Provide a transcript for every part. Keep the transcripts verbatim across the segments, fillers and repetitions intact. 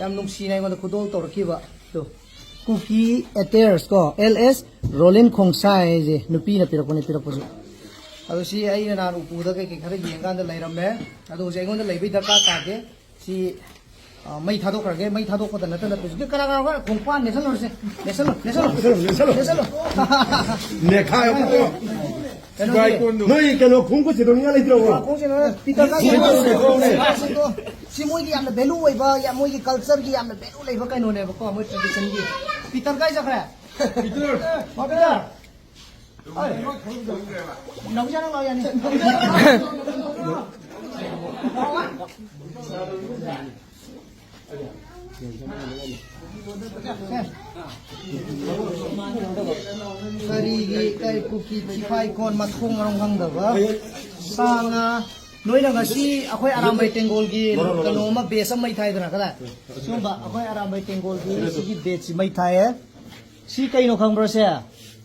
ꯌꯥꯝ ꯅꯨꯡꯁꯤꯅ ꯑꯩꯉꯣꯟꯗ ꯈꯨꯗꯣꯜ ꯇꯧꯔꯛꯈꯤꯕ꯫ ꯇꯨ, ꯀꯨꯀꯤ ꯑꯦꯇꯦꯌꯔꯁ ꯀꯣ, ꯑꯦꯜ ꯑꯦꯁ ꯔꯣꯂꯤꯟ ꯈꯣꯡꯁꯥꯏ ꯍꯥꯏꯁꯦ ꯅꯨꯄꯤꯅ ꯄꯤꯔꯛꯄꯅꯦ, ꯄꯤꯔꯛꯄꯁꯨ꯫ ꯑꯗꯣ ꯁꯤ ꯑꯩꯅ ꯅꯍꯥꯟ ꯎꯄꯨꯗ ꯀꯩꯀꯩ ꯈꯔ ꯌꯦꯡꯀꯥꯟꯗ ꯂꯩꯔꯝꯃꯦ꯫ ꯑꯗꯣ ꯍꯧꯖꯤꯛ ꯑꯩꯉꯣꯟꯗ ꯂꯩꯕꯩ ꯗꯔꯀꯥꯔ ꯇꯥꯗꯦ꯫ ꯁꯤ, ꯑ, ꯃꯩ ꯊꯥꯗꯣꯛꯈ꯭ꯔꯒꯦ꯫ ꯃꯩ ꯊꯥꯗꯣꯛꯄꯗ ꯅꯠꯇꯅ ꯄ꯭ꯔꯦꯁꯤꯗꯦꯟ ꯀꯅꯥ ꯀꯅꯥ ꯈꯔ ꯈꯣꯡꯄꯥꯟ ꯅꯦꯠꯁꯜꯂꯨꯔꯁꯦ꯫ ꯅꯦꯠꯁꯜꯂꯣ, ꯅꯦꯠꯁꯜꯂꯣ꯫ ꯅꯦꯠꯁꯜꯂꯣ, ꯅꯦꯠꯁꯜꯂꯣ꯫ ꯅꯦꯠꯁꯜꯂꯣ꯫ ꯅꯦꯠꯈꯥꯏꯌꯣ꯫ ꯀꯩꯅꯣꯒꯤ ꯅꯣꯏ ꯀꯩꯅꯣ ꯈꯣꯡꯎꯞ ꯁꯦꯟꯗꯣꯛꯅꯤꯡꯉꯥꯏ ꯂꯩꯇ꯭ꯔꯕꯣ? ꯈꯣꯡꯎꯞ ꯁꯦꯟꯗꯣꯛꯅꯤꯡꯉꯥꯏ ꯄꯤꯇꯔ ꯀꯥꯏ ꯁꯦꯟꯗꯣꯛꯅꯤꯡꯉꯥꯏ ꯂꯩꯇ꯭ꯔꯕꯣ? ꯁꯤ ꯃꯣꯏꯒꯤ ꯌꯥꯝꯅ ꯚꯦꯂꯨ ꯑꯣꯏꯕ, ꯌꯥꯝ ꯃꯣꯏꯒꯤ ꯀꯜꯆꯔꯒꯤ ꯌꯥꯝꯅ ꯚꯦꯂꯨ ꯂꯩꯕ ꯀꯩꯅꯣꯅꯦꯕꯀꯣ, ꯃꯣꯏ ꯇ꯭ꯔꯦꯗꯤꯁꯟꯒꯤ꯫ ꯄꯤꯇꯔ ꯀꯥꯏ ꯆꯠꯈ꯭ꯔꯦ? ꯄꯤꯇꯔ꯫ ꯃꯥ ꯄꯤꯇꯔ꯫ ꯅꯥꯎꯕꯤꯖꯥ ꯅꯪ ꯂꯥꯛꯑꯣ ꯌꯥꯅꯤ꯫ ꯀꯔꯤꯒꯤ, ꯀꯔꯤ ꯀꯨꯀꯤ ꯊꯤꯐꯥꯏ ꯀꯣꯟ ꯃꯊꯣꯡ ꯃꯔꯝ ꯈꯪꯗꯕ ꯁꯥ ꯉꯥ? ꯅꯣꯏꯅ ꯉꯁꯤ ꯑꯩꯈꯣꯏ ꯑꯔꯥꯝꯕꯩ ꯇꯦꯡꯒꯣꯜꯒꯤ ꯀꯩꯅꯣ ꯑꯃ ꯕꯦꯁ ꯑꯃ ꯃꯩ ꯊꯥꯏꯗꯅ ꯀꯗꯥꯏ? ꯁꯤꯒꯨꯝꯕ ꯑꯩꯈꯣꯏ ꯑꯔꯥꯝꯕꯩ ꯇꯦꯡꯒꯣꯜꯒꯤ ꯁꯤꯒꯤ ꯕꯦꯁꯁꯤ ꯃꯩ ꯊꯥꯏꯌꯦ꯫ ꯁꯤ ꯀꯩꯅꯣ ꯈꯪꯕ꯭ꯔꯣ ꯁꯦ?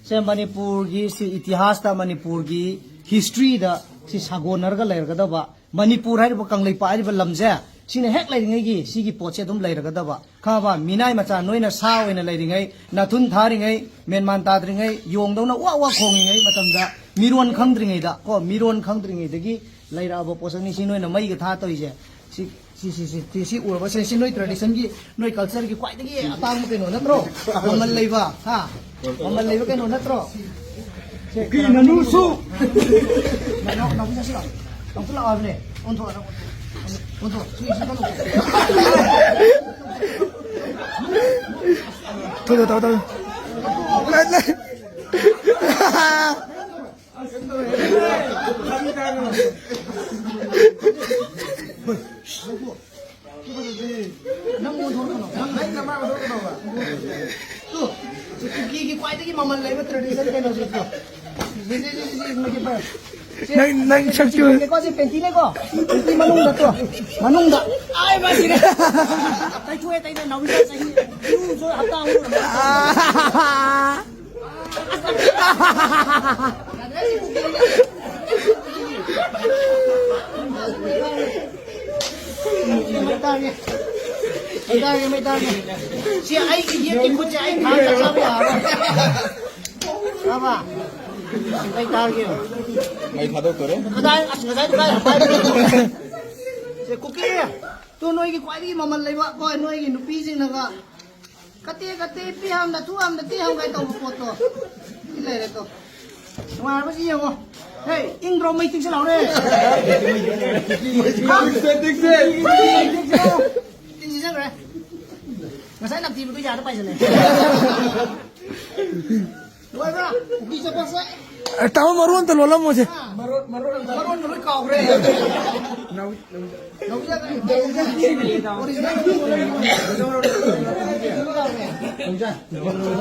ꯁꯦ ꯃꯅꯤꯄꯨꯔꯒꯤ, ꯁꯤ ꯏꯇꯤꯍꯥꯁꯇ, ꯃꯅꯤꯄꯨꯔꯒꯤ ꯍꯤꯁꯇ꯭ꯔꯤꯗ ꯁꯤ ꯁꯥꯒꯣꯟꯅꯔꯒ ꯂꯩꯔꯒꯗꯕ, ꯃꯅꯤꯄꯨꯔ ꯍꯥꯏꯔꯤꯕ ꯀꯪꯂꯩꯄꯥꯛ ꯍꯥꯏꯔꯤꯕ ꯂꯝꯁꯦ, ꯁꯤꯅ ꯍꯦꯛ ꯂꯩꯔꯤꯉꯩꯒꯤ ꯁꯤꯒꯤ ꯄꯣꯠꯁꯦ ꯑꯗꯨꯝ ꯂꯩꯔꯒꯗꯕ꯫ ꯈꯪꯉꯕ? ꯃꯤꯅꯥꯏ ꯃꯆꯥ ꯅꯣꯏꯅ ꯁꯥ ꯑꯣꯏꯅ ꯂꯩꯔꯤꯉꯩ, ꯅꯥꯊꯨꯟ ꯊꯥꯔꯤꯉꯩ, ꯃꯦꯟꯃꯥꯟ ꯇꯥꯗ꯭ꯔꯤꯉꯩ, ꯌꯣꯡꯗꯧꯅ ꯋꯥ ꯋꯥ ꯈꯣꯡꯉꯤꯉꯩ ꯃꯇꯝꯗ, ꯃꯤꯔꯣꯟ ꯈꯪꯗ꯭ꯔꯤꯉꯩꯗ, ꯀꯣ, ꯃꯤꯔꯣꯟ ꯈꯪꯗ꯭ꯔꯤꯉꯩꯗꯒꯤ ꯂꯩꯔꯛꯑꯕ ꯄꯣꯠꯁꯛꯅꯤ ꯁꯤ ꯅꯣꯏꯅ ꯃꯩꯒ ꯊꯥ ꯇꯧꯔꯤꯁꯦ꯫ ꯁꯤ ꯁꯤ, ꯁꯤ, ꯁꯤ, ꯁꯤ, ꯁꯤ ꯎꯔꯕ? ꯁꯤ, ꯁꯤ ꯅꯣꯏ ꯇ꯭ꯔꯦꯗꯤꯁꯟꯒꯤ, ꯅꯣꯏ ꯀꯜꯆꯔꯒꯤ ꯈ꯭ꯋꯥꯏꯗꯒꯤ ꯑꯇꯥꯡꯕ ꯀꯩꯅꯣ ꯅꯠꯇ꯭ꯔꯣ? ꯃꯃꯜ ꯂꯩꯕ, ꯍꯥ? ꯃꯃꯜ ꯂꯩꯕ ꯀꯩꯅꯣ ꯅꯠꯇ꯭ꯔꯣ? ꯁꯦ, ꯀꯤ ꯀꯅꯥ ꯅꯅꯨꯁꯨ! ꯅꯅꯥꯎ, ꯅꯥꯎꯕꯤ ꯆꯠꯁꯤꯔꯣ? ꯑꯃꯨꯛꯇ ꯂꯥꯛꯑꯣ ꯍꯥꯏꯕꯅꯦ꯫ ꯑꯣꯟꯊꯣꯛꯑꯣ, ꯅꯪ ꯑꯣꯟꯊꯣꯛꯑꯣ꯫ ꯑꯣꯟꯊꯣꯛꯑꯣ, ꯁꯤ, ꯁꯤ ꯀꯩꯅꯣ꯫ ꯊꯣꯛꯑꯣ, ꯊꯣꯛꯑꯣ, ꯊꯣꯛꯑꯣ꯫ ꯂꯩ, ꯂꯩ꯫ ꯅꯪ ꯑꯣꯟꯊꯣꯔꯛꯀꯅꯣ꯫ ꯅꯪ, ꯅꯪ ꯅꯃꯥꯏ ꯑꯣꯟꯊꯣꯔꯛꯀꯅꯣꯕ꯫ ꯇꯨ, ꯁꯤ ꯀꯨꯀꯤꯒꯤ ꯈ꯭ꯋꯥꯏꯗꯒꯤ ꯃꯃꯜ ꯂꯩꯕ ꯇ꯭ꯔꯦꯗꯤꯁꯟ ꯀꯩꯅꯣꯁꯦ ꯇꯨ꯫ ꯁꯤ, ꯁꯤ, ꯁꯤ, ꯁꯤ, ꯁꯤ, ꯁꯤ, ꯁꯤ, ꯁꯤ, ꯅꯪ, ꯅꯪ ꯁꯛꯇꯨ꯫ ꯁꯤ ꯄꯦꯟꯇꯤꯅꯦꯀꯣ, ꯁꯤ ꯄꯦꯟꯇꯤ ꯃꯅꯨꯡꯗ ꯇꯨ, ꯃꯅꯨꯡꯗ꯫ ꯑꯥꯏ, ꯃꯥ ꯁꯤꯔꯦ꯫ ꯇꯩꯊꯣꯛꯑꯦ, ꯇꯩꯊꯣꯛꯑꯦ, ꯅꯥꯎꯕꯤ ꯆꯠ ꯆꯍꯤ, ꯏꯔꯨꯁꯨ ꯍꯞꯇꯥ ꯑꯍꯨꯝ ꯑꯣꯏꯔꯝꯃꯅꯤ꯫ ꯃꯩ ꯇꯥꯔꯒꯦ, ꯃꯩ ꯇꯥꯔꯒꯦ꯫ ꯁꯤ ꯑꯩꯒꯤ ꯌꯦꯠꯀꯤ ꯈꯨꯠꯁꯦ ꯑꯩ ꯊꯥꯡꯅ ꯆꯥꯕ ꯌꯥꯔꯔꯣꯏ꯫ ꯇꯥꯕ? ꯃꯩ ꯇꯥꯔꯒꯦ꯫ ꯃꯩ ꯊꯥꯗꯣꯛꯇꯣꯔꯦ꯫ ꯀꯗꯥꯏ, ꯑꯁ, ꯉꯁꯥꯏꯗꯣ ꯀꯥꯏꯗ ꯄꯥꯏꯕꯅꯣ? ꯁꯦ, ꯀꯨꯀꯤ, ꯇꯨ ꯅꯣꯏꯒꯤ ꯈ꯭ꯋꯥꯏꯗꯒꯤ ꯃꯃꯜ ꯂꯩꯕ, ꯀꯣ, ꯅꯣꯏꯒꯤ ꯅꯨꯄꯤꯁꯤꯡꯅꯒ ꯀꯇꯦ ꯀꯇꯦ ꯄꯤꯍꯝꯅ ꯊꯨꯍꯝꯅ ꯇꯤꯍꯝꯒꯥꯏ ꯇꯧꯕ ꯄꯣꯠꯇꯣ꯫ ꯁꯤ ꯂꯩꯔꯦ ꯇꯣ꯫ ꯅꯨꯡꯉꯥꯏꯔꯕ ꯁꯤ ꯌꯦꯡꯉꯣ꯫ ꯍꯦ, ꯏꯪꯗ꯭ꯔꯣ? ꯃꯩ ꯇꯤꯛꯁꯦ ꯂꯥꯎꯔꯦ꯫ ꯇꯤꯛꯁꯦ, ꯇꯤꯛꯁꯦ꯫ ꯃꯩ ꯇꯤꯛꯁꯦ ꯂꯥꯎ꯫ ꯇꯤꯛꯁꯦ ꯆꯪꯈ꯭ꯔꯦ꯫ ꯉꯁꯥꯏ ꯅꯞꯊꯤꯕꯗꯣ ꯌꯥꯗ ꯄꯥꯏꯁꯤꯜꯂꯦ꯫ ꯂꯣꯏꯕ꯭ꯔꯥ? ꯀꯨꯀꯤ ꯆꯠꯄꯁꯦ꯫ ꯑꯦ, ꯇꯥꯃꯣ, ꯃꯔꯣꯟ ꯑꯝꯇ ꯂꯣꯜꯂꯝꯃꯣꯁꯦ꯫ ꯃꯔꯣꯟ, ꯃꯔꯣꯟ ꯑꯝꯇ꯫ ꯃꯔꯣꯟꯒ ꯂꯣꯏ ꯀꯥꯎꯈ꯭ꯔꯦ꯫ ꯅꯧꯖꯥ, ꯅꯧꯖꯥ꯫ ꯅꯧꯖꯥ꯫ ꯑꯣꯔꯤꯖꯤꯅꯦꯜ꯫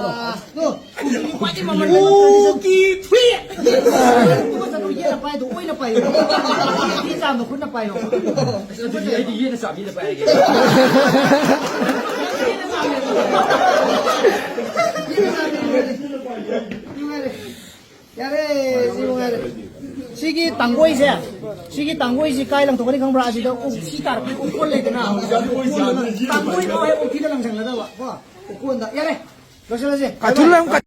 ꯑꯥ, ꯇꯨ, ꯈ꯭ꯋꯥꯏꯗꯒꯤ ꯃꯃꯜ ꯂꯩꯕ ꯇꯨꯀꯤ ꯊ꯭ꯔꯤ꯫ ꯇꯨ ꯆꯠꯂꯨ, ꯌꯦꯠꯅ ꯄꯥꯏꯗꯣ, ꯑꯣꯏꯅ ꯄꯥꯏꯌꯣ꯫ ꯌꯦꯠ ꯆꯥꯝꯗꯣ ꯈꯨꯠꯅ ꯄꯥꯏꯌꯣ꯫ ꯑꯁ, ꯑꯗꯨꯗꯤ ꯑꯩꯗꯤ ꯌꯦꯠꯅ ꯆꯥꯝꯃꯤꯅ ꯄꯥꯏꯔꯒꯦ꯫ ꯌꯥꯔꯦ, ꯁꯤ ꯅꯨꯡꯉꯥꯏꯔꯦ꯫ ꯁꯤꯒꯤ ꯇꯥꯡꯒꯣꯏꯁꯦ, ꯁꯤꯒꯤ ꯇꯥꯡꯒꯣꯏꯁꯤ ꯀꯥꯏ ꯂꯪꯊꯣꯛꯀꯅꯤ ꯈꯪꯕ꯭ꯔꯥ? ꯑꯁꯤꯗ ꯎꯛ ꯁꯤ ꯇꯥꯔꯛꯄꯩ ꯎꯛꯀꯣꯟ ꯂꯩꯗꯅ, ꯇꯥꯡꯒꯣꯏ ꯐꯥꯎ ꯍꯦꯛ ꯎꯛꯊꯤꯗ ꯂꯪꯁꯜꯂꯗꯕ, ꯀꯣ, ꯎꯛꯀꯣꯟꯗ꯫ ꯌꯥꯔꯦ, ꯂꯣꯏꯁꯤꯜꯂꯁꯦ꯫ ꯀꯥꯊꯨꯜ ꯑꯃ